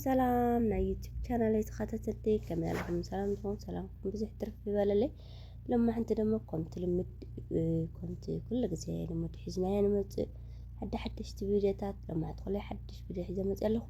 ሰላም ናይ ዩቲዩብ ቻናለይ ተኸታተልቲ፣ ከመይ ኣለኹም? ሰላም ዲኹም? ሰላምኩም ብዙሕ ትርፍ ይበለለይ። ሎማሕንቲ ደሞ ከምቲ ልምድ፣ እ፣ ከምቲ ኩሉ ግዜ ልምድ ሒዝናዮ ንመጽእ። ሓዲ ሓደሽቲ ቪድዮታት፣ ሎማሕንቲ ኩሉ ሓድሽ ቪድዮ ሒዘ መጽእ ኣለኹ።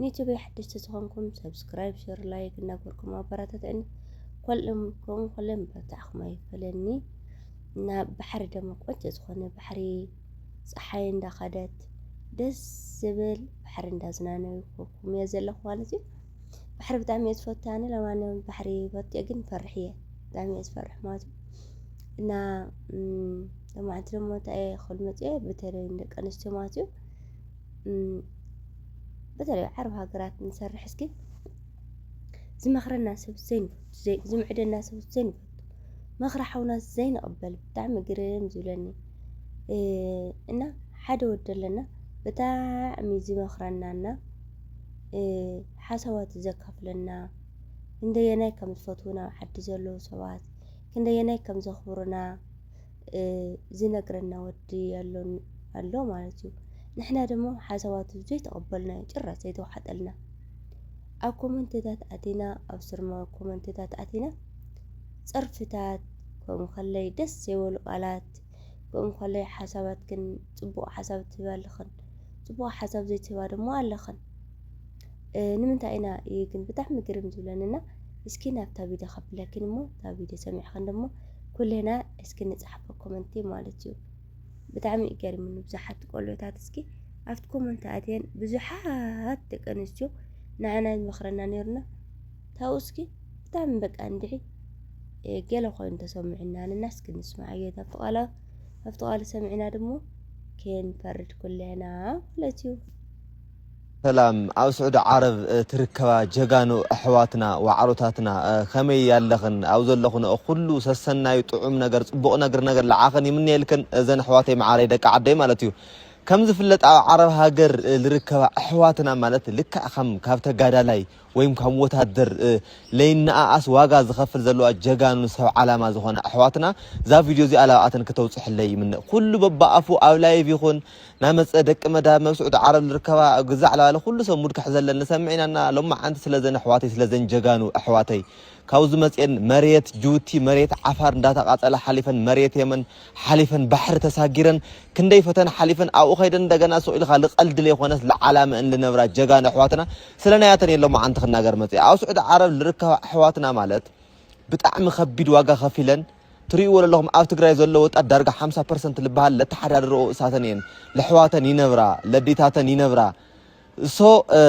ንዩቲዩበይ ሓደሽቲ ዝኾንኩም ሰብስክራይብ፣ ሸር፣ ላይክ እናገበርኩም ኣበረታትዑኒ። ኮልም-፣ ከምኡ ኮለ ምብርታዕኹም ኣይፈለኒ። እና ባሕሪ ደሞ ቆንጆ ዝኾነ ባሕሪ፣ ጸሓይ እንዳኸደት ደስ ዝብል ባሕሪ እንዳዝናነዩ ኮኩም እየ ዘለኹ ማለት እዩ። ባሕሪ ብጣዕሚ እየ ዝፈቱ ኣነ። ለማንኛውም ባሕሪ ፈትየ ግን ፈርሕ እየ። ብጣዕሚ እየ ዝፈርሕ ማለት እዩ። እና፣ እም፣ ሎማዕንቲ ደሞ እንታይ እየ ክብል መፅየ፣ በተለይ ንደቂ ኣንስትዮ ማለት እዩ። እም፣ በተለይ ዓረብ ሃገራት ንሰርሕ እስኪ ዝመኽረና ሰብ ዘይንፈቱ፣ ዘይ-፣ ዝምዕደና ሰብ ዘይንፈቱ፣ መኽሪ ሓውና ዘይንቕበል ብጣዕሚ ግርም ዝብለኒ። እ፣ እና ሓደ ወዲ ኣለና ብጣዕሚ ዝመኽረናና፣ እ፣ ሓሳባት ዘካፍለና፣ ክንደየናይ ከም ዝፈትዉና ኣብ ዓዲ ዘለዉ ሰባት፣ ክንደየናይ ከም ዘኽብሩና፣ እ፣ ዝነግረና ወዲ ኣሎ፣ ኣሎ ማለት እዩ። ንሕና ደሞ ሓሳባቱ ዘይተቐበልናዮ፣ ጭራሽ ዘይተዋሓጠልና። ኣብ ኮመንትታት ኣቲና፣ ኣብ ስርመ ኮመንትታት ኣቲና፣ ጸርፍታት፣ ከምኡ ከለይ ደስ ዘይበሉ ቃላት፣ ከምኡ ከለይ ሓሳባት ግን ጽቡቕ ሓሳብ ትህባ ኣለኽን፣ ጽቡቕ ሓሳብ ዘይትህባ ደሞ ኣለኽን። እ፣ ንምንታይ ኢና እዩ ግን ብጣዕሚ ግርም ዝብለንና? እስኪ ናብታ ቪድዮ ከብለክን እሞ፣ እታ ቪድዮ ሰሚዕኽን ደሞ ኩልና እስኪ ንጽሓፎ ኮመንቲ ማለት እዩ። ብጣዕሚ እዩ ገሪሙኒ። ብዙሓት ቆልዑታት እስኪ ኣብቲ ኮመንት ኣትየን ብዙሓት ደቂ ኣንስትዮ ንዓና ዝመኽረና ነይሩና። ታው እስኪ ብጣዕሚ በቃ እንድዒ፣ እ፣ ገለ ኮይኑ ተሰሚዑና ንና እስኪ ንስምዓዮ። ኣብቲ ቃላ፣ ኣብቲ ቃል ሰሚዕና ደሞ ከንፈርድ ኩልና ማለት እዩ። ሰላም፣ ኣብ ስዑዲ ዓረብ፣ እ፣ ትርከባ ጀጋኑ ኣሕዋትና፣ ዋዕሮታትና፣ እ፣ ከመይ ኣለኽን? ኣብ ዘለኽንኦ ኩሉ ሰሰናዩ ጥዑም ነገር፣ ጽቡቕ ነገር፣ ነገር ለዓኽን ይምነየልክን፣ እዘን ኣሕዋተይ መዓረይ ደቂ ዓደይ ማለት እዩ። ከም ዝፍለጥ ኣብ ዓረብ ሃገር፣ እ፣ ዝርከባ ኣሕዋትና ማለት ልክዕ ከም ካብ ተጋዳላይ ወይም ከም ወታደር፣ እ፣ ለይነኣኣስ ዋጋ ዝኸፍል ዘለዋ ጀጋኑ ሰብ ዓላማ ዝኾነ ኣሕዋትና እዛ ቪድዮ እዚኣ ላብኣተን ክተውፅሕለይ ይምነ። ኩሉ በባኣፉ ኣብ ላይቭ ይኹን ናመፀ ደቂ መዳብ መብስዑ ዓረብ ዝርከባ ግዛዕ ለባለ ኩሉ ሰብ ሙድ ክሕዘለን ንሰምዕ ኢና እና ሎማዓንቲ ስለዘን ኣሕዋተይ ስለዘን ጀጋኑ ኣሕዋተይ ካብዚ መፅኤን መሬት ጅቡቲ መሬት ዓፋር እንዳተቃፀለ ሓሊፈን መሬት የመን ሓሊፈን ባሕሪ ተሳጊረን ክንደይ ፈተና ሓሊፈን ኣብኡ ከይደን እንደገና ሱቕ ኢልካ ልቀልዲ ለይኮነስ ልዓላመአን ልነብራ ጀጋኑ ኣሕዋትና ስለ ናያተን እየ ሎማዓንቲ ክናገር መፅእ። ኣብ ስዑዲ ዓረብ ልርከባ ኣሕዋትና ማለት ብጣዕሚ ከቢድ ዋጋ ከፊለን ትርእይዎ ዘለኹም ኣብ ትግራይ ዘሎ ወጣት ዳርጋ ሓምሳ ፐርሰንት ልበሃል ለተሓዳድርኦ እሳተን እየን። ለሕዋተን ይነብራ፣ ለዲታተን ይነብራ። ሶ፣ እ፣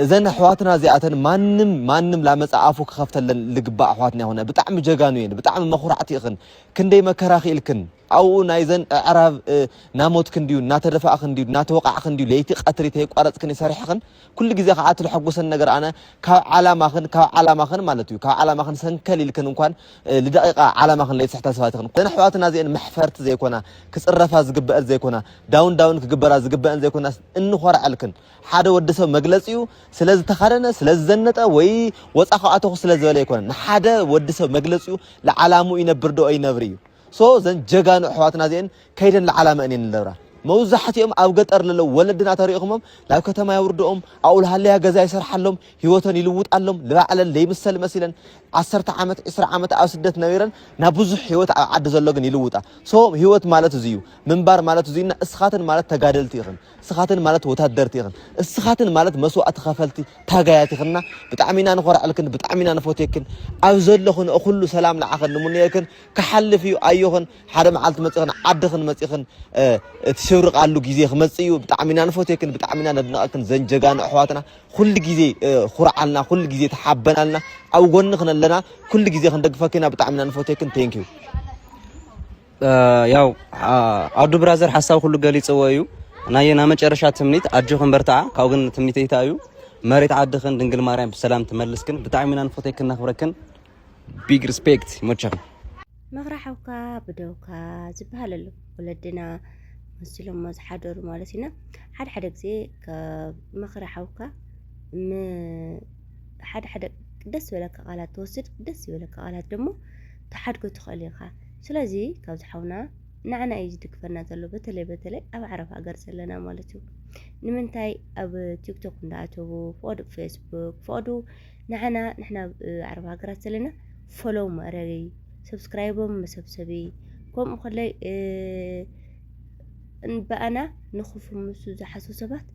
እዘን ኣሕዋትና እዚኣተን ማንም፣ ማንም ላመፃ ኣፉ ክኸፍተለን ልግባእ ኣሕዋትና ይኹነ። ብጣዕሚ ጀጋኑ እየን፣ ብጣዕሚ መኹራዕቲ ኢኽን። ክንደይ መከራ ክኢልክን። ኣብኡ ናይዘን ኣዕራብ፣ እ፣ ናሞትክን ድዩ፣ እናተደፋእኽን ድዩ፣ እናተወቃዕኽን ድዩ፣ ለይቲ ቀትሪ ተየቋረፅክን ይሰርሕኽን። ኩሉ ግዜ ከዓ እቲ ለሐጉሰን ነገር ኣነ ካብ ዓላማኽን፣ ካብ ዓላማኽን ማለት እዩ፣ ካብ ዓላማኽን ሰንከል ኢልክን እንኳን፣ እ፣ ልደቂቃ ዓላማኽን ለይትስሕታ ሰባት ኢኽን። እዘን ኣሕዋትና እዚአን መሕፈርቲ ዘይኮና፣ ክፅረፋ ዝግበአን ዘይኮና፣ ዳውን ዳውን ክግበራ ዝግበአን ዘይኮና፣ እንኾርዐልክን። ሓደ ወዲ ሰብ መግለፂኡ ስለ ዝተኸደነ፣ ስለ ዝዘነጠ ወይ ወፃ ከኣተኹ ስለ ዝበለ ኣይኮነን። ንሓደ ወዲ ሰብ መግለፂኡ ለዓላምኡ ይነብር ዶ ኣይነብር እዩ። ሶ እዘን ጀጋኑ ኣሕዋትና እዚአን ከይደን ለዓላመአን እየን ዝነብራ። መብዛሕትኦም ኣብ ገጠር ለለዉ ወለድና ተሪእኹሞም ናብ ከተማ የውርድኦም፣ ኣብኡ ለሃለያ ገዛ ይሰርሓሎም፣ ህይወተን ይልውጣሎም፣ ልባዕለን ለይምሰል መሲለን ዓሰርተ ዓመት፣ ዕስራ ዓመት ኣብ ስደት ነቢረን ናብ ብዙሕ ህይወት ኣብ ዓዲ ዘሎ ግን ይልውጣ። ሶ ህይወት ማለት እዚ እዩ፣ ምንባር ማለት እዚ እዩ። እና እስኻትን ማለት ተጋደልቲ ኢኽን፣ እስኻትን ማለት ወታደርቲ ኢኽን፣ እስኻትን ማለት መስዋእቲ ከፈልቲ ታጋያት ኢኽንና። ብጣዕሚ ኢና ንኾርዐልክን፣ ብጣዕሚ ኢና ንፎትየክን። ኣብ ዘለኽን ኩሉ ሰላም ንዓኽን ንምንየልክን። ክሓልፍ እዩ ኣዮኽን፣ ሓደ መዓልቲ መፂኽን ዓድኽን መፂኽን፣ እ፣ እትሽብርቓሉ ግዜ ክመፅእ እዩ። ብጣዕሚ ኢና ንፎትየክን፣ ብጣዕሚ ኢና ነድንቐክን ዘን ጀጋኑ ኣሕዋትና። ኩሉ ግዜ፣ እ፣ ኩርዓልና፣ ኩሉ ግዜ ተሓበናልና፣ ኣብ ጎንኽን ኣለና። ኩሉ ግዜ ክንደግፈኪና ብጣዕሚ ኢና ንፎትየክን። ቴንክ ዩ። እ፣ ያው፣ አ-፣ ኣዱ ብራዘር ሓሳብ ኩሉ ገሊፅዎ እዩ። ናይ፣ ናይ መጨረሻ ትምኒት ኣጆኽን በርትዓ። ካብኡ ግን ትምኒተይ እንታይ እዩ? መሬት ዓድኽን ድንግል ማርያም ብሰላም ትመልስክን። ብጣዕሚ ኢና ንፎትየክን ነኽብረክን። ቢግ ሪስፔክት። ይመቸኽን። መኽሪ ሓውካ ብደውካ ዝበሃል ኣሎ። ወለድና መሲሎሞ ዝሓደሩ ማለት ኢና። ሓደ ሓደ ግዜ ካብ መኽሪ ሓውካ ም-፣ ሓደ ሓደ ደስ ዝበለካ ቃላት ትወስድ፣ ደስ ዝበለካ ቃላት ደሞ ትሓድጎ ትኽእል ኢኻ። ስለዚ ካብዚ ሓውና ንዓና እዩ ዝድግፈና ዘሎ፣ በተለይ በተለይ ኣብ ዓረብ ሃገር ዘለና ማለት እዩ። ንምንታይ ኣብ ቲክቶክ እንዳኣተዉ፣ ፍቐዱ ፌስቡክ፣ ፍቐዱ ንዓና፣ ንሕና ኣብ ዓረብ ሃገራት ዘለና ፎሎው መእረጊ፣ ሰብስክራይቦም መሰብሰቢ፣ ከምኡ ከለይ፣ እ፣ ን-፣ ብኣና ንኽፉ ምስ ዝሓስቡ ሰባት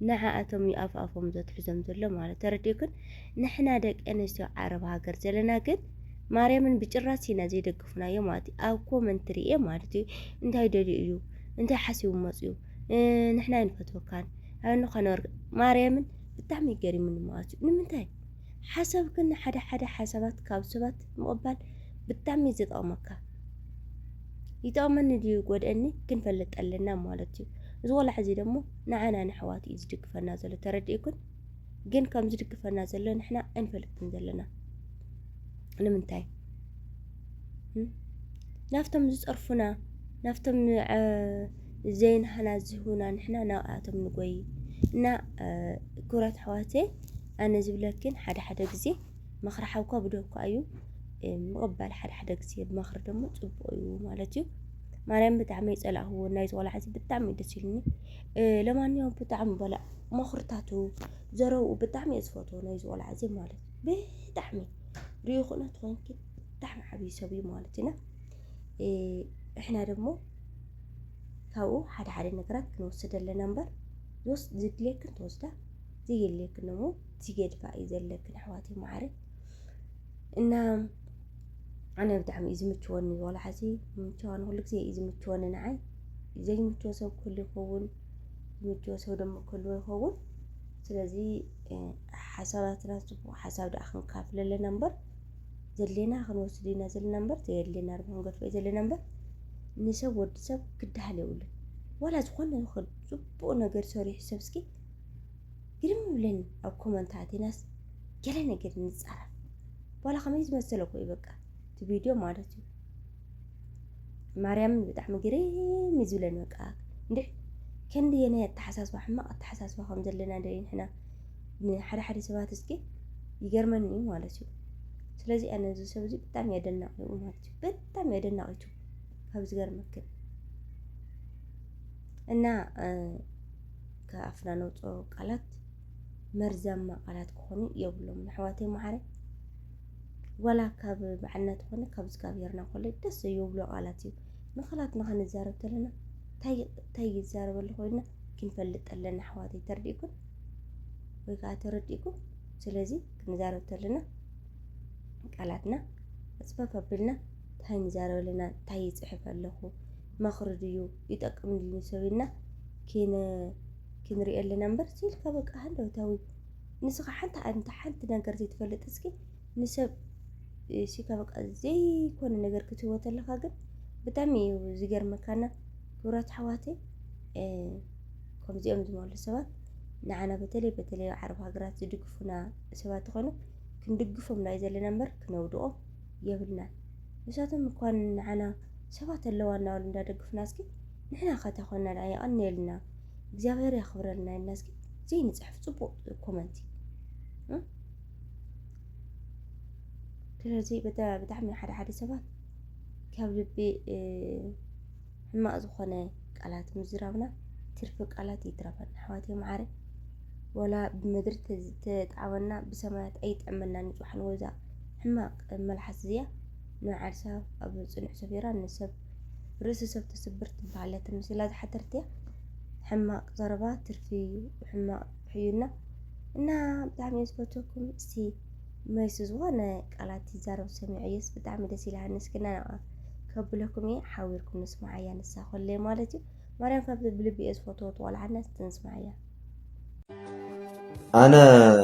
ንዓኣቶም እዩ ኣፍ ኣፎም ዘትሕዞም ዘሎ ማለት ተረዲእኩን። ንሕና ደቂ ኣንስትዮ ዓረብ ሃገር ዘለና ግን ማርያምን ብጭራስ ኢና ዘይደግፉናዮ ማለት እዩ። ኣብ ኮመንት ርኤ ማለት እዩ። እንታይ ደልዩ እዩ? እንታይ ሓሲቡ መፅዩ? እ፣ ንሕና ኣይንፈትወካን። ኣነ ኸነወር ማርያምን ብጣዕሚ ገሪሙኒ ማለት እዩ። ንምንታይ? ሓሳብ ግን ሓደ ሓደ ሓሳባት ካብ ሰባት ምቕባል ብጣዕሚ እዩ ዝጠቕመካ። ይጠቕመኒ ድዩ ጎድኣኒ ክንፈልጥ ኣለና ማለት እዩ። እዚ ቆልዓ እዚ ደሞ ንዓና ንኣሕዋት እዩ ዝድግፈና ዘሎ ተረዲእኩን። ግን ከም ዝድግፈና ዘሎ ንሕና ኣይንፈልጥን ዘለና። ንምንታይ? እም? ናብቶም ዝጸርፉና፣ ናብቶም እ፣ ዘይናህና ዝህቡና ንሕና ናብኣቶም ንጎይ። እና እ፣ ክቡራት ኣሕዋተይ፣ ኣነ ዝብለክን ሓደ ሓደ ግዜ ምኽሪ ሓውካ ብደውካ እዩ። እ፣ ምቕባል ሓደ ሓደ ግዜ ብመኽሪ ደሞ ጽቡቕ እዩ ማለት እዩ። ማርያም ብጣዕሚ ይጸላእኽዎ፣ ናይዚ ቆልዓ እዚ ብጣዕሚ እዩ ደስ ኢሉኒ። እ፣ ለማንኛውም ብጣዕሚ በላ መኽርታቱ ዘረብኡ ብጣዕሚ እየ ዝፈትዎ ናይዚ ቆልዓ እዚ ማለት እዩ። ብጣዕሚ ሪኡ ክእነት ኮንኪ ብጣዕሚ ዓብዪ ሰብ እዩ ማለት ኢና። እ፣ እሕና ደሞ ካብኡ ሓደ ሓደ ነገራት ክንወስድ ኣለና እምበር ዝወስ-፣ ዝድልየክን ትወስዳ፣ ዘየድልየክን ደሞ ትገድፋ እዩ ዘለክን ኣሕዋተይ መዓረይ። እና ኣነ ብጣዕሚ እዩ ዝምችወኒ ቆልዓ እዚ፣ ምችዋኒ ኩሉ ግዜ እዩ ዝምችወኒ ንዓይ። ዘይምችዎ ሰብ ክህሉ ይኸውን፣ ዝምችዎ ሰብ ደሞ ክህልዎ ይኸውን። ስለዚ እ፣ ሓሳባትና ጽቡቕ ሓሳብ ደኣ ክንካፍል ኣለና እምበር ዘድልየና ክንወስድ ኢና ዘለና እምበር ዘየድልየና ድማ ክንገድፎ እዩ ዘለና እምበር ንሰብ ወዲ ሰብ ክደሃል የብሉን። ዋላ ዝኾነ ይኹን ጽቡቕ ነገር ሰሪሑ ሰብ እስኪ ግርም ይብለኒ ኣብ ኮመንት ኣቲናስ ገለ ነገር ንጻረፍ። ዋላ ከመይ ዝመሰለ እኮ እዩ በቃ እቲ ቪድዮ ማለት እዩ። ማርያምን ብጣዕሚ ግርም እዩ ዝብለኒ በቃ። እንድዒ ክንደየናይ ኣተሓሳስባ ሕማቕ ኣተሓሳስባ ከም ዘለና ዶ ንሕና ንሓደ ሓደ ሰባት እስኪ ይገርመኒ እዩ ማለት እዩ። ስለዚ ኣነ እዚ ሰብ እዚ ብጣዕሚ እየ ኣደናቒኡ ማለት እዩ። ብጣዕሚ እየ ኣደናቒቱ ካብ ዝገርመክን። እና እ፣ ካብ ኣፍና ነውፅኦ ቃላት መርዛማ ቃላት ክኾኑ የብሎም ኣሕዋተይ መዓረይ። ዋላ ካብ በዓልና ተኾነ ካብ እግዚኣብሄርና ኮለ ደስ ዘይብሎ ቃላት እዩ። ንኻላትና ክንዛረብ ተለና እንታይ እንታይ ይዛረበሉ ኮይንና ክንፈልጥ ኣለና ኣሕዋተይ፣ ተረዲእኩን ወይ ከዓ ተረዲእኩም። ስለዚ ክንዛረብ ተለና ቃላትና ኣፅፈፍ ኣቢልና እንታይ ንዛረብ ኣለና፣ እንታይ ይፅሕፍ ኣለኹ፣ መኽሪ ድዩ ይጠቅም ድዩ ንሰብ ኢልና ኪን-፣ ክንሪኦ ኣለና እምበር፣ ሲልካ በቃ ሃንደበታዊ ንስኻ ሓንቲ ኣንታ ሓንቲ ነገር ዘይትፈልጥ እስኪ ንሰብ፣ እ፣ ሲካ በቃ ዘይኮነ ነገር ክትህቦ ተለኻ ግን ብጣዕሚ እዩ ዝገርመካና። ክቡራት ኣሕዋተይ፣ እ፣ ከምዚኦም ዝመሉ ሰባት ንዓና በተለይ በተለይ ኣብ ዓረብ ሃገራት ዝድግፉና ሰባት ዝኾኑ ክንድግፎም ናይ ዘለና እምበር ክነውድቖም የብልናን። ንሳቶም እኳ ንዓና ሰባት ኣለዋ እናበሉ እንዳደግፉና እስኪ ንሕና ከ እንታይ ኮንና ደኣ የቐንየልና። እግዚኣብሔር የኽብረልና ኢልና እስኪ ዘይንጽሕፍ ጽቡቕ ኮመንቲ። እ? ስለዚ ብጣ-፣ ብጣዕሚ ሓደ ሓደ ሰባት ካብ ልቢ፣ እ፣ ሕማቕ ዝኾነ ቃላት ምዝራብና ትርፊ ቃላት ይትረፈና ኣሕዋተይ መዓረይ። ወላ ብምድሪ ተዝ-፣ ተጣዕመና ብሰማያት ኣይጥዕመናን ይጽዋሕን። ወዛ ሕማቕ መልሓስ እዚኣ ንዓርሳ ኣብ ጽኑዕ ሰፊራ ንሰብ ርእሲ ሰብ ትስብር ትበሃል እያ ተመሲላ ዝሓደረት እያ። ሕማቕ ዘረባ ትርፊ ሕማቕ ሕዩና እና ብጣዕሚ እየ ዝፈትወኩም። እስቲ መይሱ ዝኾነ ቃላት ይዛረብ ሰሚዐዮስ ብጣዕሚ ደስ ኢላሃኒ። እስኪ ናናቓ ከብለኩም እየ፣ ሓቢርኩም ንስማዓያ ንሳ ኮለይ ማለት እዩ። ማርያም ካብዚ ብልቢ እየ ዝፈትዎ ትቆልዓና እስቲ ንስማዓያ። ኣነ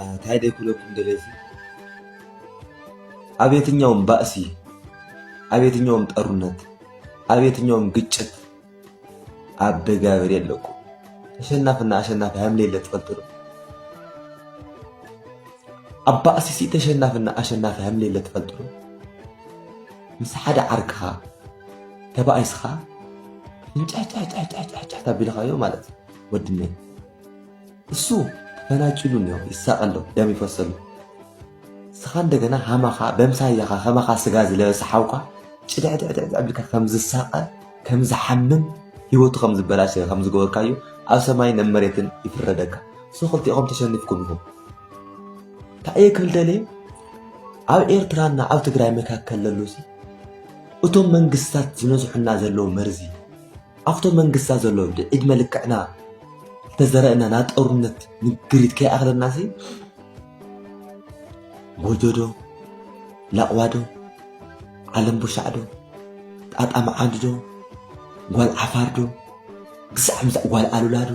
እንታይ ደይ ክብለኩም ደለሲ፣ ኣብ የትኛውም ባእሲ፣ ኣብ የትኛውም ጠሩነት፣ ኣብ የትኛውም ግጭት ኣብ ደጋብር የለኩም። ተሸናፍና ኣሸናፊ ሃምሌለ ትፈልጡ ዶ? ኣብ ባእሲሲ ተሸናፍና ኣሸናፊ ሃምሌለ ትፈልጡ ዶ? ምስ ሓደ ዓርክኻ ተባኢስኻ ፍንጫሕጫሕጫሕጫሕጫሕ ታቢልኻዮ ማለት እዩ ወድነይ። እሱ ተፈናጭሉ እኒኦ ይሳቐ ኣሎ፣ ደም ይፈሰሉ። ንስኻ እንደገና ሃማኻ በምሳያኻ ከማኻ ስጋ ዝለበሰ ሓውካ ጭድዕድዕድዕ ኣቢልካ ከም ዝሳቐ፣ ከም ዝሓምም፣ ህይወቱ ከም ዝበላሸ ከም ዝገበርካዮ ኣብ ሰማይን ኣብ መሬትን ይፍረደካ። ሶ ክልቲኦም ተሸኒፍኩም ኢኹም። እንታይ እየ ክብል ደልየ? ኣብ ኤርትራና ኣብ ትግራይ መካከል ለሉሲ እቶም መንግስታት ዝነዝሑና ዘለዉ መርዚ ኣብቶም መንግስታት ዘሎ ብዕድመ ልክዕና ዝተዘረእና ናይ ጦርነት ንግሪት ከይኣኽለናሲ ጎጆ ዶ ላቕዋ ዶ ዓለም ቡሻዕ ዶ ጣጣ መዓንድ ዶ ጓል ዓፋር ዶ ግዛዕ ምዛዕ ጓል ኣሉላ ዶ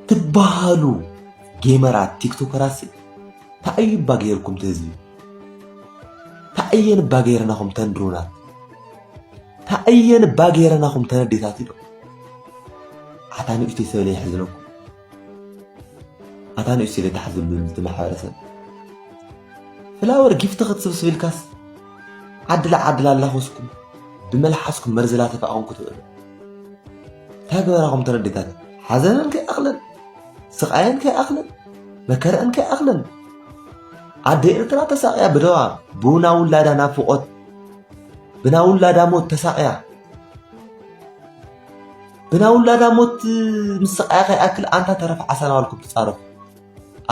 ትበሃሉ ጌመራት ቲክቶከራሲ ታእዩ እባ ገይርኩም ተህዝቢ ታእየን እባ ገይርናኹም ተንድሩናት ታእየን እባ ገይረናኹም ተነዴታት ኢሎ ኣታ ንእሽተይ ሰበለ ይሕዝነኩም ኣታ ንእሽተይ ለይተሓዝብሉ ዝቲ ማሕበረሰብ ፍላወር ጊፍቲ ክትስብስብ ኢልካስ ዓድላ ዓድላ ኣላኾስኩም ብመልሓስኩም መርዝላ ተፋቕኹም ክትውዕሉ እንታይ ገበራኹም ተነዴታት ሓዘነን ከይኣኽለን ስቓየን ከይኣኽለን መከረአን ከይኣኽለን ኣደ ኤርትራ ተሳቕያ ብደዋ ብና ውላዳ ናፍቖት ብና ውላዳ ሞት ተሳቕያ ብና ውላዳ ሞት ምስቓያ ከይኣክል ኣንታ ተረፍ ዓሳ ናባልኩም ትጻረፉ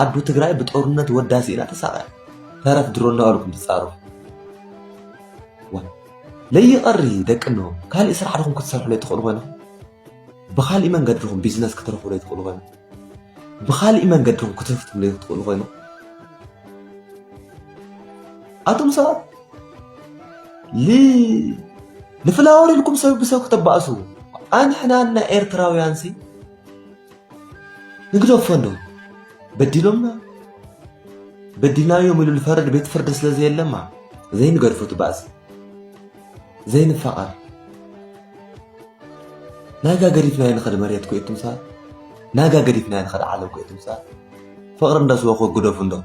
ኣዱ ትግራይ ብጦርነት ወዳ ስኢና ተሳቕያ ተረፍ ድሮ እናባልኩም ትጻረፉ ለይቐሪ ደቂ ኖ ካሊእ ስራሕ ድኹም ክትሰርሑ ለይትኽእሉ ኮይንኹም ብኻሊእ መንገዲ ድኹም ቢዝነስ ክትረኽቡ ለይትኽእሉ ኮይንኹም ብኻሊእ መንገዲ ክትፍትኑ ዘይትኽእሉ ኮይኑ ኣቶም ሰባት ንፍላወር ኢልኩም ሰብ ብሰብ ክተባእሱ ኣንሕና ና ኤርትራውያን ሲ ንግደፎ እንዶ በዲሎምና በዲልናዮም ኢሉ ዝፈርድ ቤት ፍርዲ ስለ ዘየለማ ዘይንገድፎ ትባእሲ ዘይንፋቐር ናጋ ገዲፍናዮ ንኸድ መሬት ኮ እትም ሰባት ናጋ ገዲፍናዮ ንኸድ ዓለም ኮ እትም ሰባት ፍቕሪ እንዳስበኹ ግደፉ እንዶ